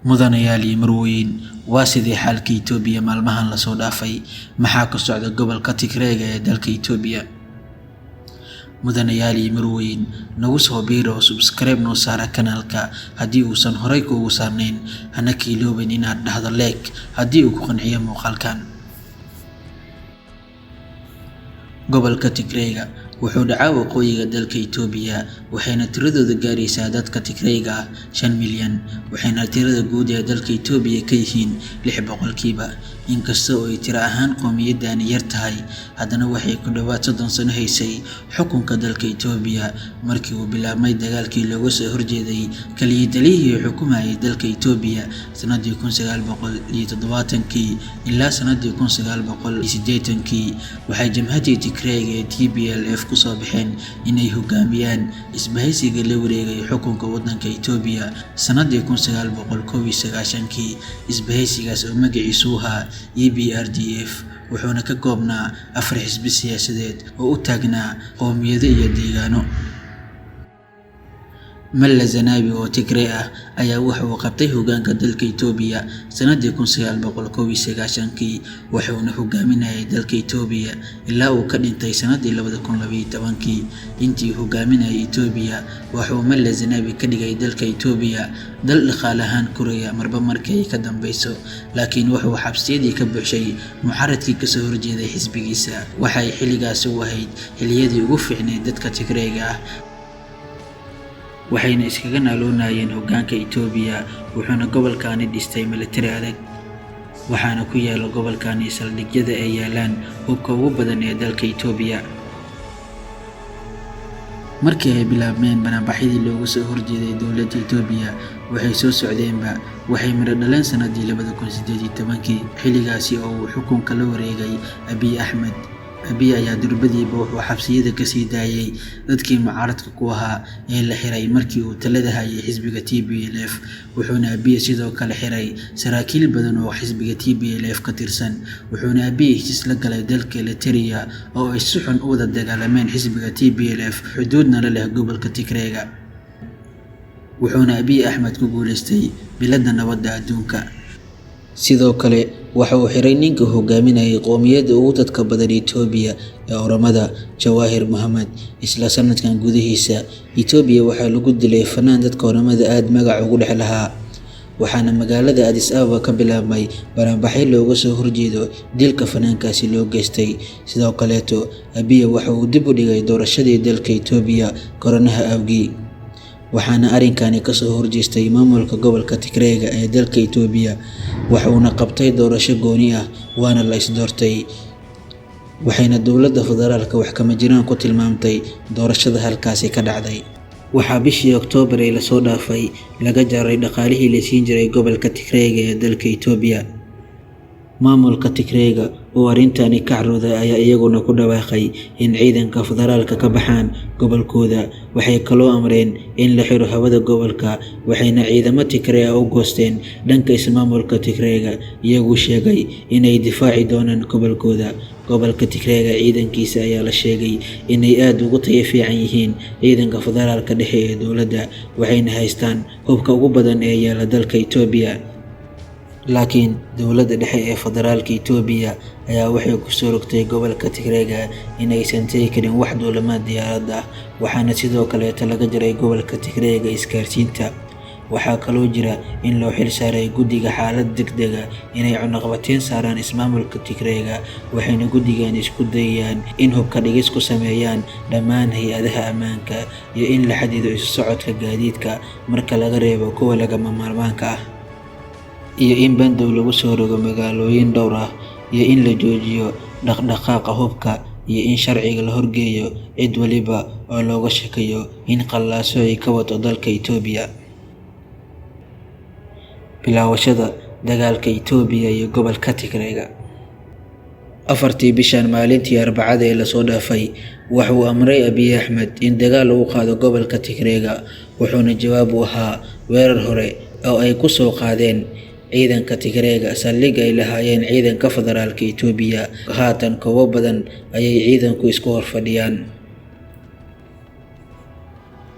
Mudanayaal iyo marwooyin, waa sidee xaalka Itoobiya maalmahan la soo dhaafay? Maxaa ka socda gobolka Tigreega ee dalka Itoobiya? Mudanayaal iyo marwooyin, nagu soo biira oo subscribe noo saara kanaalka haddii uusan horay kuugu saarnayn, hana ka iloobin inaad dhahdo like haddii uu ku qanciyo muuqaalkan. Gobolka Tigreega wuxuu dhacaa waqooyiga dalka Itoobiya, waxayna tiradoodu gaaraysaa dadka Tigreega ah 5 milyan, waxayna tirada guud ee dalka Itoobiya ka yihiin 6%. Inkasta oo ay tiro ahaan qowmiyaddani yar tahay, haddana waxay ku dhawaad 30 sano haysay xukunka dalka Itoobiya markii uu bilaabmay dagaalkii looga soo horjeeday kaliya-taliyihii xukumayay dalka Itoobiya sanadii 1970kii ilaa sanadii 1980kii. Waxay jamhadii Tigreega ee TPLF ku soo baxeen inay hoggaamiyaan isbahaysiga la wareegay xukunka waddanka Itoobiya sanadii 1991kii, isbahaysigaas oo magaciisu ahaa EPRDF, wuxuuna ka koobnaa afar xisbi siyaasadeed oo u taagnaa qowmiyado iyo deegaano. Malla Zenawi oo Tigree ah ayaa waxa uu qabtay hoggaanka dalka Itoobiya sanadii 1991kii, wuxuuna hogaaminayay dalka Itoobiya ilaa uu ka dhintay sanadii 2012kii. Intii uu hogaaminayay Itoobiya, waxa uu Malla Zenawi ka dhigay dalka Itoobiya dal dhaqaale ahaan koraya marba markii ay ka dambeyso, laakiin waxa uu xabsiyadii ka buuxshay mucaaradkii kasoo horjeeday xisbigiisa. Waxay xilligaasi u ahayd xilliyadii ugu fiicneyd dadka Tigreega ah, waxayna iskaga naaloonayeen hoggaanka Itoobiya, wuxuuna gobolkani dhistay militari adag. Waxaana ku yaala gobolkani saldhigyada ay yaalaan hubka ugu badan ee dalka Itoobiya. Markii ay bilaabmeen banaanbaxyadii looga soo horjeeday dowladda Itoobiya, waxay soo socdeenba waxay midho dhaleen sanadii 2018kii, xilligaasi oo uu xukunka la wareegay Abiy Axmed. Abiy ayaa durbadiiba wuxuu xabsiyada ka sii daayay dadkii mucaaradka ku ahaa ee la xiray markii uu talada hayay xisbiga TPLF, wuxuuna Abiy sidoo kale xiray saraakiil badan oo xisbiga TPLF ka tirsan, wuxuuna Abiy heshiis la galay dalka Eritrea oo ay si xun u wada dagaalameen xisbiga TPLF, xuduudna la leh gobolka Tigreega. Wuxuuna Abiy Axmed ku guuleystay biladda nabadda adduunka. Sidoo kale waxa uu xiray ninka hogaaminayay qowmiyadda ugu dadka badan Itoobiya ee Oromada, Jawaahir Mohammed. Isla sanadkan gudihiisa, Itoobiya waxaa lagu dilay fanaan dadka Oromada aad magac ugu dhex lahaa, waxaana magaalada Addis Ababa ka bilaabmay banaanbaxyo looga soo horjeedo dilka fanaankaasi loo geystay. Sidoo kaleeto, Abiy waxa uu dib u dhigay doorashadii dalka Itoobiya koronaha awgii, waxaana arrinkani kasoo horjeestay maamulka gobolka Tigreega ee dalka Itoobiya, wuxuuna qabtay doorasho gooni ah, waana la isdoortay, waxayna dowladda federaalka wax kama jiraan ku tilmaamtay doorashada halkaasi ka dhacday. Waxaa bishii Oktoobar ee lasoo dhaafay laga jaray dhaqaalihii la siin jiray gobolka Tigreega ee dalka Itoobiya. Maamulka Tigreega oo arrintani ka carooday ayaa iyaguna ku dhawaaqay in ciidanka federaalka ka baxaan gobolkooda. Waxay kaloo amreen in la xiro hawada gobolka, waxayna ciidamo Tigree ah u goosteen dhanka ismaamulka Tigreega, iyagoo sheegay inay difaaci doonaan gobolkooda. Gobolka Tigreega ciidankiisa ayaa la sheegay inay aad ugu tayo fiican yihiin ciidanka federaalka dhexe ee dowladda, waxayna haystaan hubka ugu badan ee yaala dalka Itoobiya. Laakiin dowladda dhexe ee federaalka Itoobiya ayaa waxay ku soo rogtay gobolka Tigreega inaysan tegi karin wax duulimaad diyaarad ah, waxaana sidoo kaleeto laga jaray gobolka Tigreega isgaarsiinta. Waxaa kaloo jira in loo xil saaray guddiga xaalad degdeg ah inay cunaqabateyn saaraan ismaamulka Tigreega, waxayna guddigan isku dayayaan in hubka dhigis ku sameeyaan dhammaan hay'adaha ammaanka iyo in la xadido isu socodka gaadiidka marka laga reebo kuwa lagama maarmaanka ah, iyo in bandow lagu soo rogo magaalooyin dhowr ah, iyo in la joojiyo dhaqdhaqaaqa hubka, iyo in sharciga la horgeeyo cid waliba oo looga shakiyo in qallaaso ay ka wado dalka Itoobiya. Bilaawashada dagaalka Itoobiya iyo gobolka Tigreega. 4tii bishan maalintii Arbacada ee lasoo dhaafay, waxa uu amray Abiy Axmed in dagaal lagu qaado gobolka Tigreega, wuxuuna jawaab u ahaa weerar hore oo ay ku soo qaadeen ciidanka Tigreega saldhig ay lahaayeen ciidanka federaalka Itoobiya. Haatan koobo badan ayay ciidanku isku horfadhiyaan.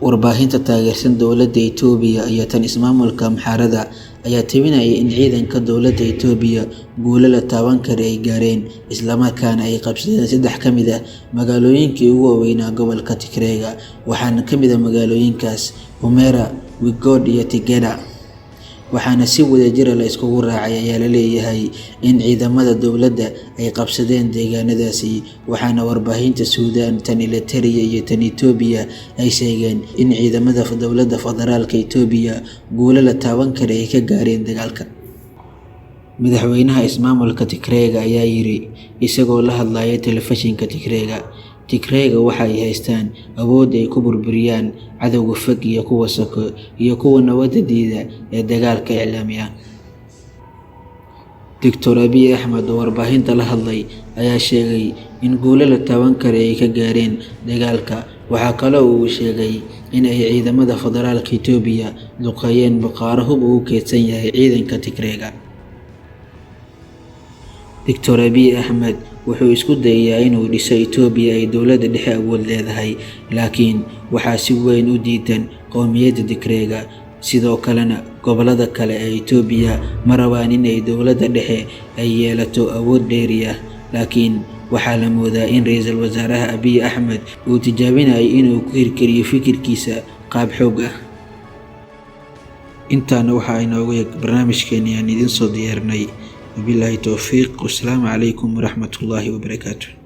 Warbaahinta taageersan dowladda Itoobiya iyo tan ismaamulka Amxaarada ayaa tebinaya in ciidanka dowladda Itoobiya guulo la taaban karo ay gaareen, isla markaana ay qabsadeen saddex ka mid ah magaalooyinkii ugu waaweynaa gobolka Tigreega, waxaana ka mid ah magaalooyinkaas Humera, Wigod iyo Tigeda. Waxaana si wadajir ah la iskugu raacay ayaa la leeyahay in ciidamada dowladda ay qabsadeen deegaanadaasi, waxaana warbaahinta Suudaan, tan Eritrea iyo tan Itoobiya ay sheegeen in ciidamada dowladda federaalka Itoobiya guulo la taaban karo ay ka gaareen dagaalka. Madaxweynaha ismaamulka Tigreega ayaa yiri isagoo la hadlaya telefishinka Tigreega, Tigreega waxa ay haystaan awood ay ku burburiyaan cadowga fog iyo kuwa soko iyo kuwa nabadda diida ee dagaalka iclaamiya. Doctor Abiy Ahmed oo warbaahinta la hadlay ayaa sheegay in guulo la taaban karo ay ka gaareen dagaalka. Waxaa kale oo uu sheegay in ay ciidamada federaalka Itoobiya duqeeyeen bakhaaro hub ugu kaydsan yahay ciidanka Tigreega. Doctor Abiy Ahmed wuxuu isku dayayaa inuu dhiso Itoobiya ay dowladda dhexe awood leedahay, laakiin waxaa si weyn u diidan qowmiyadda Tigreega. Sidoo kalena gobollada kale ee Itoobiya ma rabaan in ay dowladda dhexe ay yeelato awood dheeri ah, laakiin waxaa la moodaa in ra'iisul wasaaraha Abiy Ahmed uu tijaabinayo inuu ku hirgeliyo fikirkiisa qaab xoog ah. Intaana waxaa inoogu eg barnaamijkeeni aan idiin soo diyaarinay. Wabillahi towfiiq, wassalaamu calaykum waraxmatullaahi wabarakaatuh.